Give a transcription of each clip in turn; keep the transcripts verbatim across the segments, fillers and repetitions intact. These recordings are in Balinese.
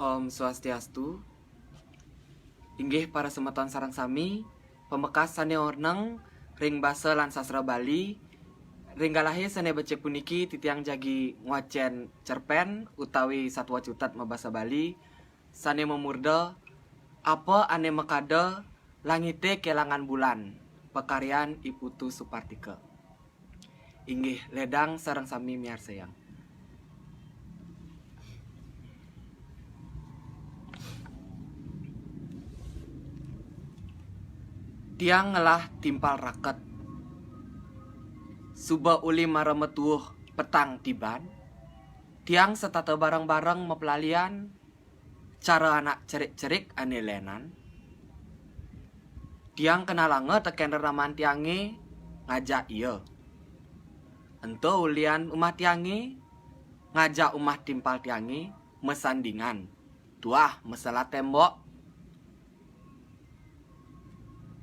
Om Swastiastu. Inggih para semeton sareng sami, pamekas sane orneng ring basa lan sastra Bali, ring galahe sane becik puniki titiang jagi ngwacen cerpen utawi satwa cutet mabasa Bali sane mamurda Apa Ane Makada Langite Kelangan Bulan, pakaryan I Putu Supartika. Inggih, ledang sareng sami miarsayang. Tiang ngelah timpal raket. Suba uli mara metuuh petang tiban, tiang setata bareng-bareng maplalian cara anak cerik-cerik ane lenan. Tiang kenalanga teken reraman tiange ngajak ia. Ento ulian umah tiange ngajak umah timpal tiange masandingan. Tuah masalah tembok.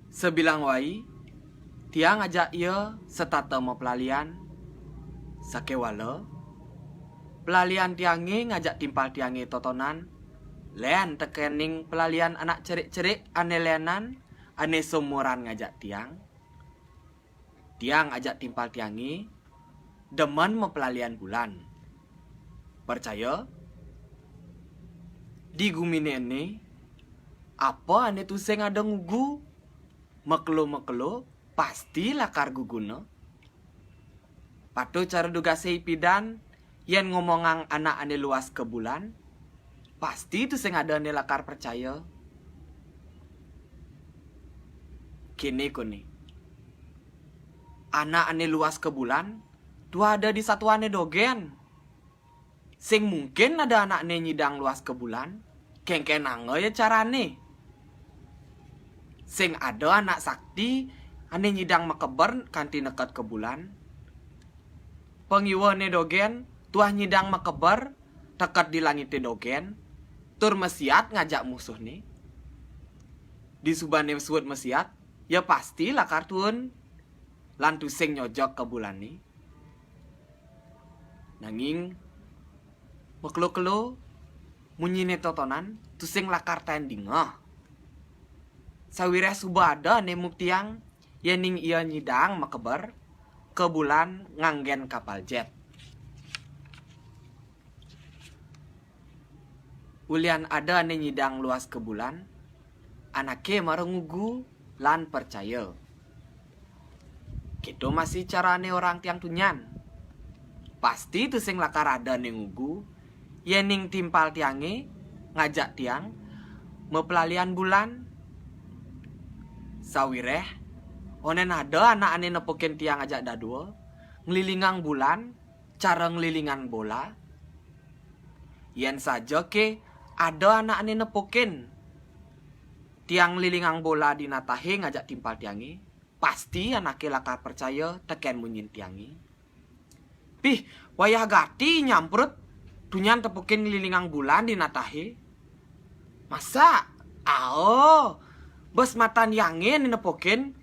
Sabilang wai, tiang ngajak ia setata maplalian. Sakewala, plalian tiange ngajak timpal tiange totonan, len tekening plalian anak cerik-cerik ane lenan, ane seumuran ngajak tiang. Tiang ajak timpal tiange demen maplalian Bulan. Percaya? Di gumine ene, apa ane tusing ada ngugu, makelo-makelo pasti lakar guguna. Patuh cara dugase ipidan, yen ngomongang anak ane luas ka Bulan, pasti tusing ada ane lakar percaya. Kene kone, anak ane luas ka Bulan, tuah ada di satuane dogen. Sing mungkin ada anakne nyidang luas ka Bulan, kengkenanga ya carane. Sing ada anak sakti ane nyidang makeber kanti neked ka Bulan. Pangiwene dogen tuah nyidang makeber teked di langite dogen, tur masiat ngajak musuhne. Disubane suud masiat, ya pasti lakar tuun lan tusing nyojog ka Bulane. Nanging, makelo-kelo, munyine totonan tusing lakar taen dingeh. Sawireh suba ada ane muktiang yening ia nyidang makeber ka Bulan nganggen kapal jet. Ulian ada ane nyidang luas ka Bulan, anake mara ngugu lan percaya. Keto masih carane orang tiang tunyan. Pasti tusing lakar ada ane ngugu, yening timpal tiange ngajak tiang maplalian Bulan. Sawireh, onen ada anak ane nepukin tiang ajak dadua, nglilingang Bulan, cara nglilingang bola. Yen saja ke ada anak ane nepukin tiang nglilingang bola di natahe ngajak timpal tiange, pasti anake lakar percaya teken munyin tiange. Pih, wayah gati nyamprut, tunyan tepukin nglilingang Bulan di natahe. Masa? Ao, bes matan yange ane nepukin,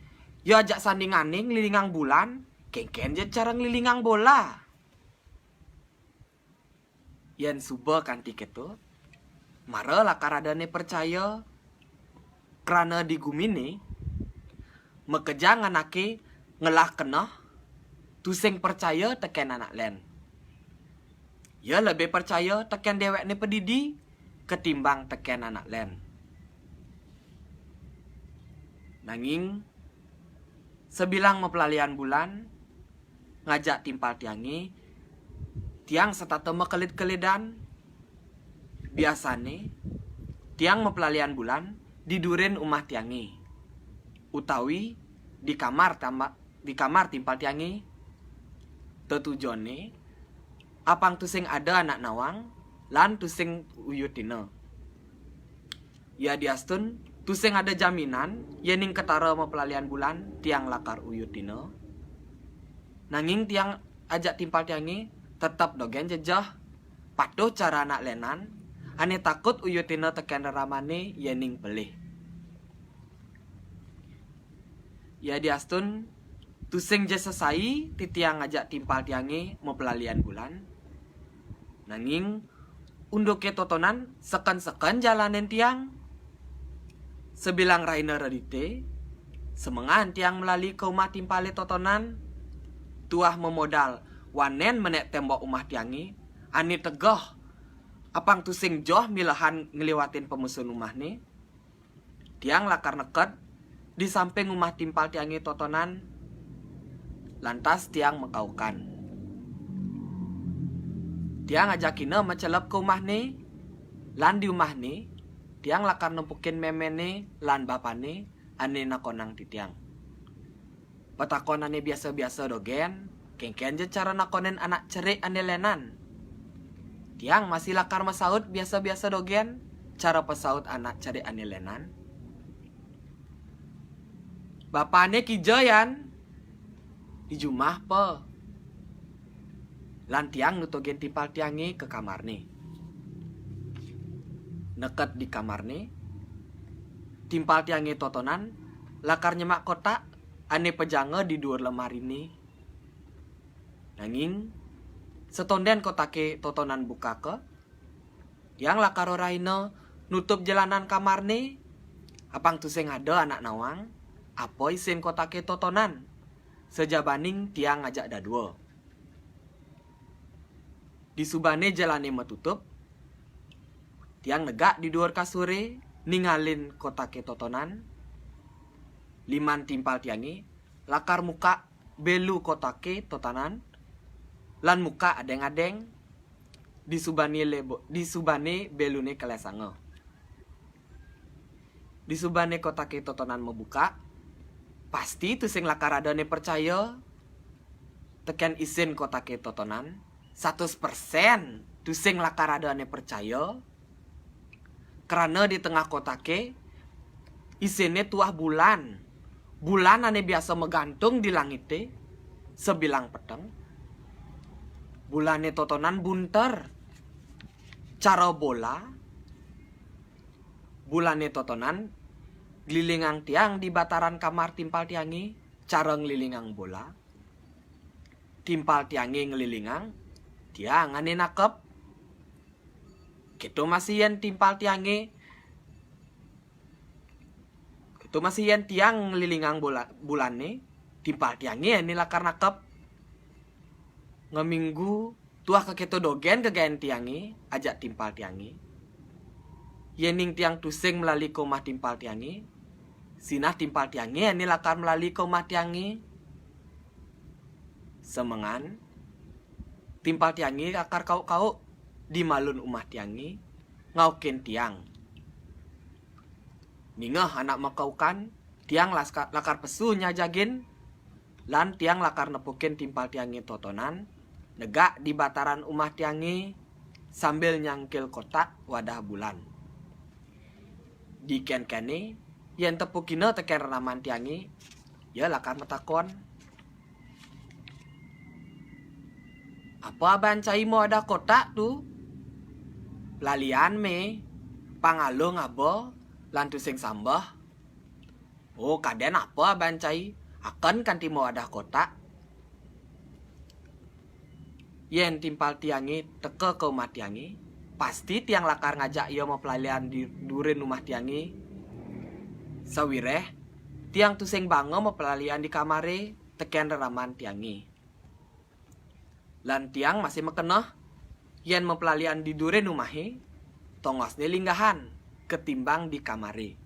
ya ajak sandingane nglilingang Bulan, kengken ja cara nglilingang bola. Yen suba kanti keto, mara lakar ada ane percaya, krana di gumine makejang anake ngelah keneh, tusing percaya teken anak len. Ia lebih percaya teken dewekne padidi ketimbang teken anak len. Nanging, sabilang maplalian Bulan ngajak timpal tiange, tiang setata makelid-kelidan. Biasane, tiang maplalian Bulan di durin umah tiange, utawi di kamar tamba-, di kamar timpal tiange. Tetujone, apang tusing ada anak nawang, lan tusing uyutina. Yadiastun, tusing ada jaminan, yening ketara maplalian Bulan, tiang lakar uyutina. Nanging tiang ajak timpal tiange, tetep dogen jejeh, patuh cara anak lenan, ane takut uyutina teken reramane, yening pelih. Yadiastun, tusing ja sesai titiang ngajak timpal tiange maplalian Bulan. Nanging, Unduké totonan seken-seken jalanin tiang. Sabilang rahina redité, semengan tiang malali ka umah timpalé totonan, tuah mamodal wanén menék témbok umah tiangé, ané tegeh, apang tusing joh milehan ngliwatin pamusun umahné. Tiang lakar neked di samping umah timpal tiangé totonan, lantas tiang makaukan. Tiang ajakina macelep ka umahné, lan di umahné, tiang lakar nempukin méméné lan bapané ané nakonang titiang. Patakon ané biasa-biasa dogén, kénkén ja cara nakonin anak cerik ané lénan. Tiang masih lakar masaut biasa-biasa dogén, cara pasaut anak cerik ané lénan. Bapané kija, Yan? Di jumah pa? Lan tiang nutugin timpal tiangé ka kamarné. Neked di kamarné, timpal tiangé totonan lakar nyemak kotak ané pajanga di duur lemariné. Nanging, satondén kotaké totonan bukaka, tiang lakar rahina nutup jalanan kamarné, apang tusing ada anak nawang apa isin kotaké totonan, sajabaning tiang ngajak dadua. Disubané jalané matutup, tiang negak di duur kasuré, ningalin kotaké totonan. Liman timpal tiangé lakar mukak bélu kotaké totonan, lan mukak adéng-adéng, disubané lebo-, disubané béluné kelesanga. Disubané kotaké totonan mabukak, pasti tusing lakar ada ané percaya tekén isin kotaké totonan, satus persén tusing lakar ada ané percaya, krana di tengah kotaké, isinné tuah bulan. Bulan ané biasa magantung di langité, sabilang peteng. Bulané totonan bunter, cara bola. Bulané totonan nglilingang tiang di bataran kamar timpal tiangé, cara nglilingang bola. Timpal tiangé nglilingang, tiang ané nakep. Kéto masih yén timpal tiangé, kéto masih yén tiang nglilingang bola, bulané, timpal tiangé ané lakar nakep. Ngaminggu tuah kakéto dogén kagaén tiangé ajak timpal tiangé. Yéning tiang tusing malali ka umah timpal tiangé, sinah timpal tiangé ané lakar malali ka umah tiangé. Semengan, timpal tiangé lakar kauk-kauk di malun umah tiangé, ngaukin tiang. Ningeh anak makaukan, tiang laska-, lakar pesu nyajagin, lan tiang lakar nepukin timpal tiangé totonan, negak di bataran umah tiangé, sambil nyangkil kotak wadah bulan. Di kénkéné, yén tepukina tekén reraman tiangé, ia lakar matakon. "Apa aban cai mawadah kotak tu? Lalian mé, pang aluh ngaba, lan tusing sambeh." "Oh, kadén apa aban cai, akan kanti mawadah kotak." Yén timpal tiangé teka ka umah tiangé, pasti tiang lakar ngajak ia mapelalian di durin umah tiangé. Sawiréh, tiang tusing banga mapelalian di kamaré tekén reraman tiangé. Lan tiang masih makeneh, yén mapelalian di durin umahé, tongosné linggahan ketimbang di kamaré.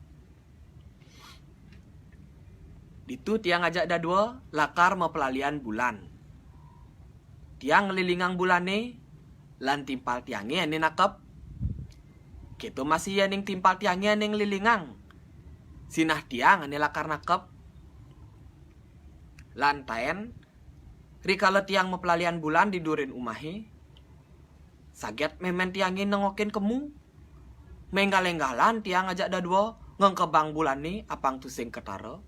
Ditu tiang ajak dadua lakar mapelalian bulan. Tiang nglilingang bulané, lan timpal tiangé ané nakep. Kéto masih yéning timpal tiangé ané nglilingang, sinah tiang ané lakar nakep. Lan taén, rikala tiang mapelalian bulan di durin umahé, saget mémén tiangé nengokin kemu. Ménggal-énggalan tiang ajak dadua ngengkebang bulané apang tusing ketara.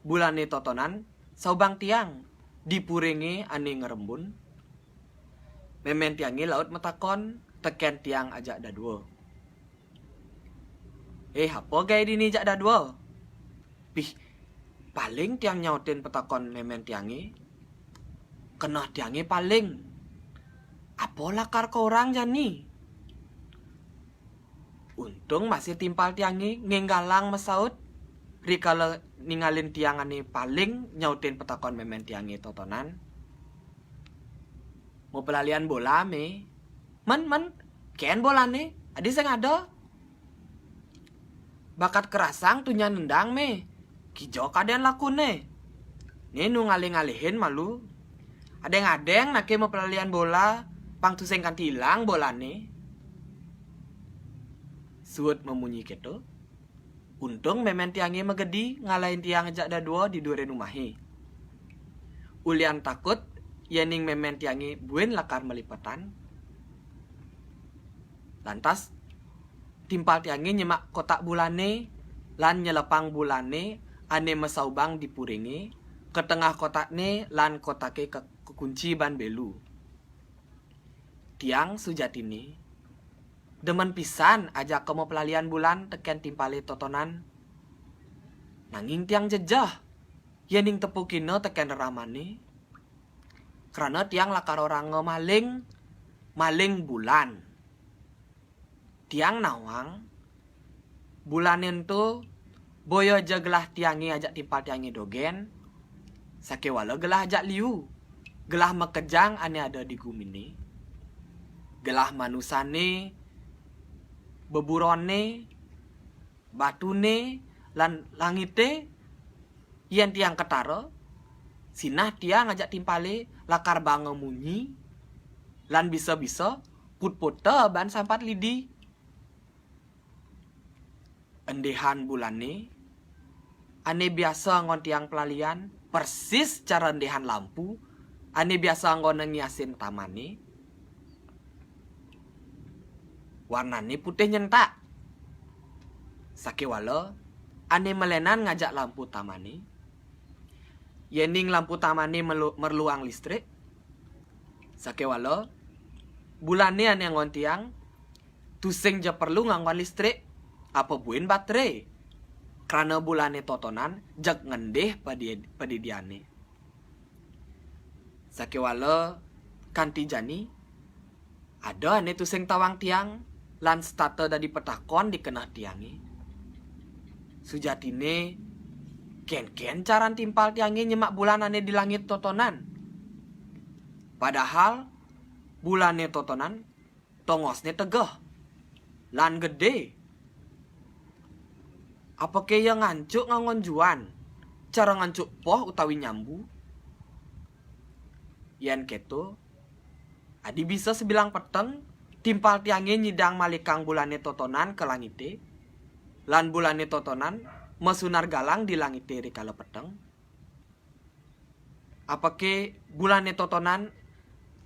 Bulané totonan saubang tiang di puringé ané ngerembun. Mémén tiangé laut matakon tekén tiang ajak dadua. "Eh, apa gaé dini jak dadua?" Pih, paling tiang nyautin patakon mémén tiangé. Keneh tiangé paling. "Apa lakar ka orang jani?" Untung masih timpal tiangé ngénggalang masaut, rikala ningalin tiang ané paling nyautin patakon mémén tiangé totonan. "Mau pelalian bola, Mé?" "Men, men, kén bolané, adi sing ada." "Bakat kerasang tunyan nendang, Mé. Kija kadén lakuné. Né nu ngalih-ngalihin malu. Adéng-adéng naké mau pelalian bola, pang tusing kanti ilang bolané." Suud mamunyi kéto, untung mémén tiangé magedi ngalahin tiang ajak dadua di durin umahé. Ulian takut yéning mémén tiangé buin lakar malipetan. Lantas, timpal tiangé nyemak kotak bolané lan nyelepang bolané ané masaubang di puringé, ka tengah kotakné lan kotaké ka-, kakunci ban bélu. Tiang sujatiné demen pisan ajaka mau pelalian bolan tekén timpalé totonan. Nanging tiang jejeh yéning tepukina tekén reramané, krana tiang lakar orahanga maling, maling bolan. Tiang nawang, bolané ento boya ja gelah tiangé ajak timpal tiangé dogén, sakéwala gelah ajak liu, gelah makejang ané ada di guminé, gelah manusané, beburoné, batuné, lan langité. Yén tiang ketara, sinah tiang ajak timpalé lakar baanga munyi, lan bisa-bisa put-puta ban sampat lidi. Endihan bolané, ané biasa anggon tiang pelalian, persis cara endihan lampu ané biasa anggona ngiasin tamané. Warnané putih nyentak. Sakéwala ané malénan ngajak lampu tamané. Yéning lampu tamané melu-, merluang listrik, sakéwala bolané ané anggon tiang tusing ja perlu nganggon listrik, apa buin bateré. Krana bolané totonan jeg ngendih padi-, padidiané. Sakéwala kanti jani, ada ané tusing tawang tiang, lan setata dadi patakon di keneh tiangé. Sujatiné, kén-kén caran timpal tiangé nyemak bolan ané di langit totonan? Padahal bolané totonan tongosné tegeh lan gedé. Apaké ia ngancuk nganggon juan, cara ngancuk poh utawi nyambu? Yén kéto, adi bisa sabilang peteng, timpal tiangé nyidang malikang bolané totonan ka langité, lan bolané totonan masunar galang di langité rikala peteng. Apaké bolané totonan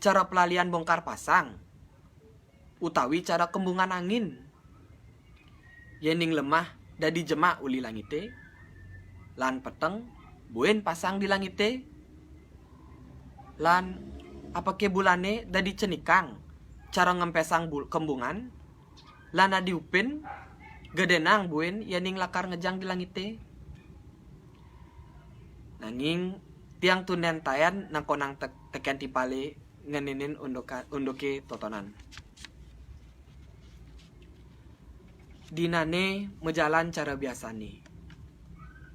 cara pelalian bongkar pasang, utawi cara kembungan angin? Yéning lemah dadi jemak uli langité, lan peteng buin pasang di langité, lan apaké bolané dadi cenikang cara ngempesang bul-, kembungan, lan adi upin, gedénang buin yéning lakar ngejang di langité? Nanging tiang tundén taén nangkonang tek-, tekén timpalé ngeninin unduka-, unduké totonan. Dinané majalan cara biasané.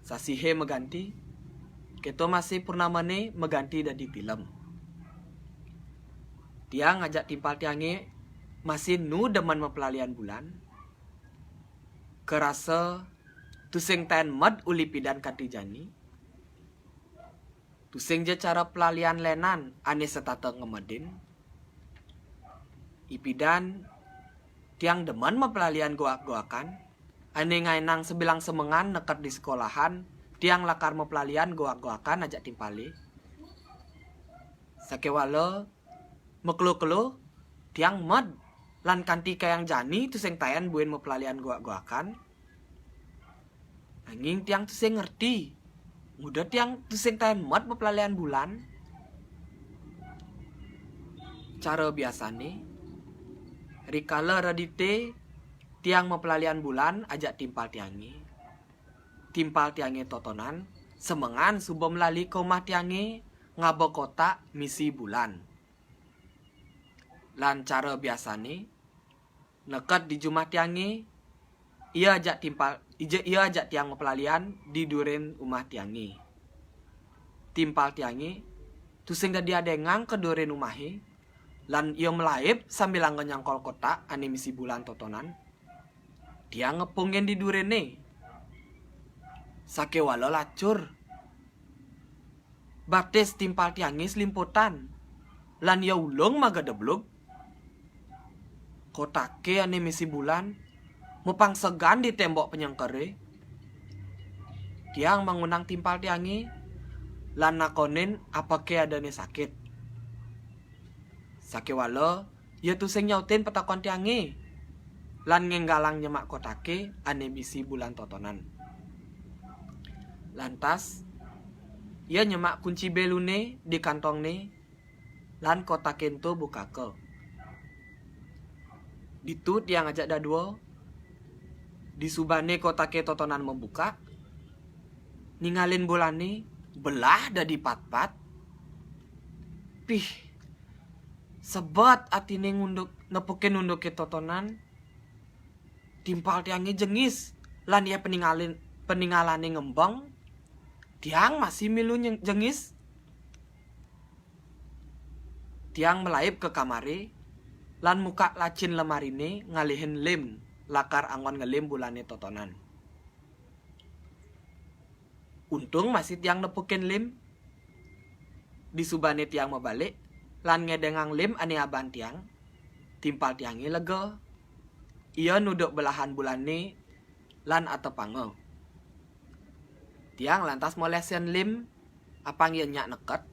Sasihé maganti, kéto masih purnamané maganti dadi tilem. Tiang ngajak timpal tiangé masih nu demen mapelalian bulan. Karasa tusing taén med uli pidan kanti jani. Tusing ja cara pelalian lénan ané setata ngemedin. Ipidan, tiang demen mapelalian goak-goakan. Ané ngaénang sabilang semengan neked di sekolahan, tiang lakar mapelalian goak-goakan ajak timpalé. Sakéwala, makelo-kelo, tiang med, lan kanti kayang jani tusing taén buin mapelalian goak-goakan. Nanging tiang tusing ngerti, nguda tiang tusing taén med mapelalian bulan. Cara biasané, rikala redité tiang mapelalian bulan ajak timpal tiangé. Timpal tiangé totonan, semengan suba melali ka umah tiangé ngaba kotak misi bulan. Lan cara biasané, neked di jumah tiangé, Ia ajak timpal, ija ia ajak tiang mapelalian di durin umah tiangé. Timpal tiangé tusing dadi adengang ka durin umahé, lan ia malaib sambilanga nyangkol kotak ané misi bulan totonan. Tiang ngepungin di durinné. Sakéwala lacur. Batis timpal tiangé slimputan, lan ia ulung magadeblug. Kotaké ané misi bulan mapangsegan di témbok panyengkeré. Tiang mangunang timpal tiangé lan nakonin apaké adané sakit. Sakéwala ia tusing nyautin patakon tiangé lan ngénggalang nyemak kotaké ané misi bulan totonan. Lantas, ia nyemak kunci beluné di kantongné, lan kotaké ento bukaka. Ditu tiang ajak dadua, disubané kotaké totonan mabukak, ningalin bulané belah dadi patpat. Pih, sebet atiné ngunduk, nepukin unduké totonan. Timpal tiangé jengis, lan yéh paningalin, paningalané ngembeng. Tiang masih milu nyeng-, jengis. Tiang malaib ka kamaré, lan mukak lacin lemariné ngalihin lim, lakar anggon ngelim bulané totonan. Untung masih tiang nepukin lim. Disubané tiang mabalik, lan ngédéngang lim ané aban tiang, timpal tiangé lega. Ia nuduk belahan bulané lan atepanga. Tiang lantas molésan lim, apang ia nyak neket.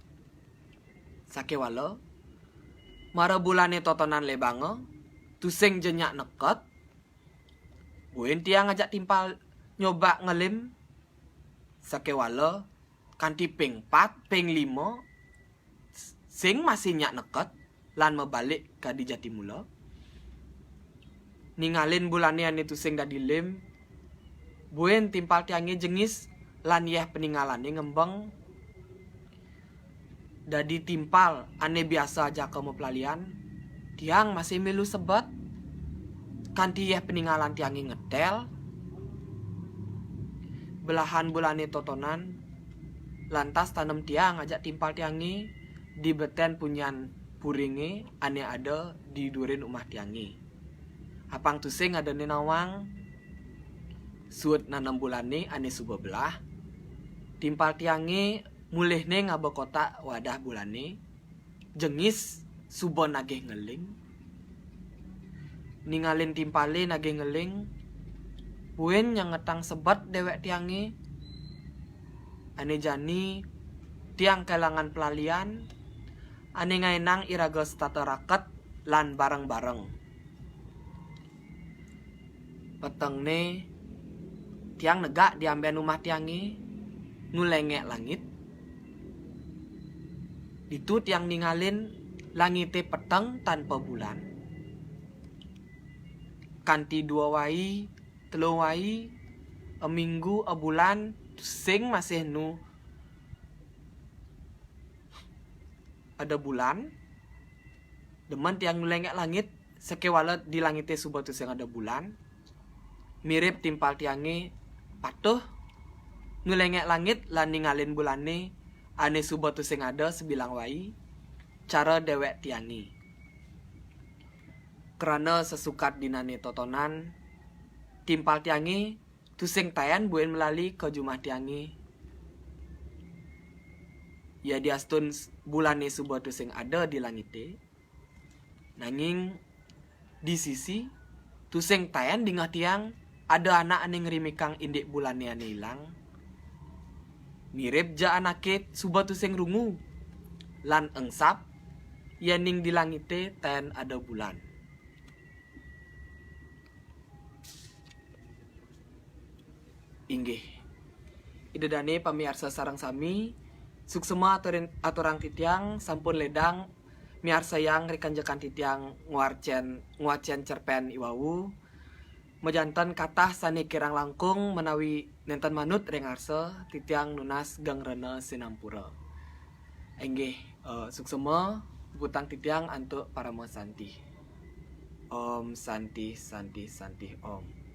Sakéwala, mara bulané totonan lébanga, tusing ja nyak neket. Buin tiang ajak timpal nyoba ngelim. Sakéwala, kanti ping pat, ping lima, sing masih nyak neket, lan mabalik ka di Jatimula. Ningalin bulané ané tusing dadi lim, buin timpal tiangé jengis, lan yéh paningalané ngembeng. Dadi timpal ané biasa ajaka mapelalian, tiang masih milu sebet, kanti yéh paningalan tiangé ngetél. Belahan bulané totonan, lantas tanem tiang ajak timpal tiangé di betén punyan puringé ané ada di durin umah tiangé. Apang tusing adané nawang. Suud nanem bulané ané suba belah, timpal tiangé mulihné ngaba kotak wadah bulané, jengis suba nagih ngeling. Ningalin timpalé nagih ngeling, buin nyengetang sebet déwék tiangé. Ané jani tiang kélangan pelalian, ané ngaénang iraga setata raket lan bareng-bareng. Petengné, tiang negak di ambén umah tiangé, nu lengek langit. Ditu tiang ningalin langité peteng tanpa bulan. Kanti dua wai, telu wai, eminggu, ebulan, tusing masih nu ada bulan. Demen tiang nu lengek langit, sakéwala di langité suba tusing ada bulan. Mirip timpal tiangé patuh nu lengek langit lan ningalin bulané ané suba tusing ada sabilang wai, cara déwék tiangé. Krana sasukat dinané totonan, timpal tiangé tusing taén buin malali ka jumah tiangé. Yadiastun s-, bulané suba tusing ada di langité, nanging di sisi tusing taén dingeh tiang ada anak ané ngrimikang indik bulané ané ilang. Mirip ja anaké suba tusing rungu lan engsap, yéning di langité taén ada bulan. Inggih. Ida dané pamiarsa sareng sami, suksema aturin-, aturang titiang sampun ledang miarsayang rikanjekan titiang ngwacén, ngwacén cerpén iwau. Majanten katah sané kirang langkung menawi nénten manut ring arsa, titiang nunas geng rena sinampura. Inggih, eh, suksema puputang titiang antuk parama santi. Om Santi, Santi, Santi, Om.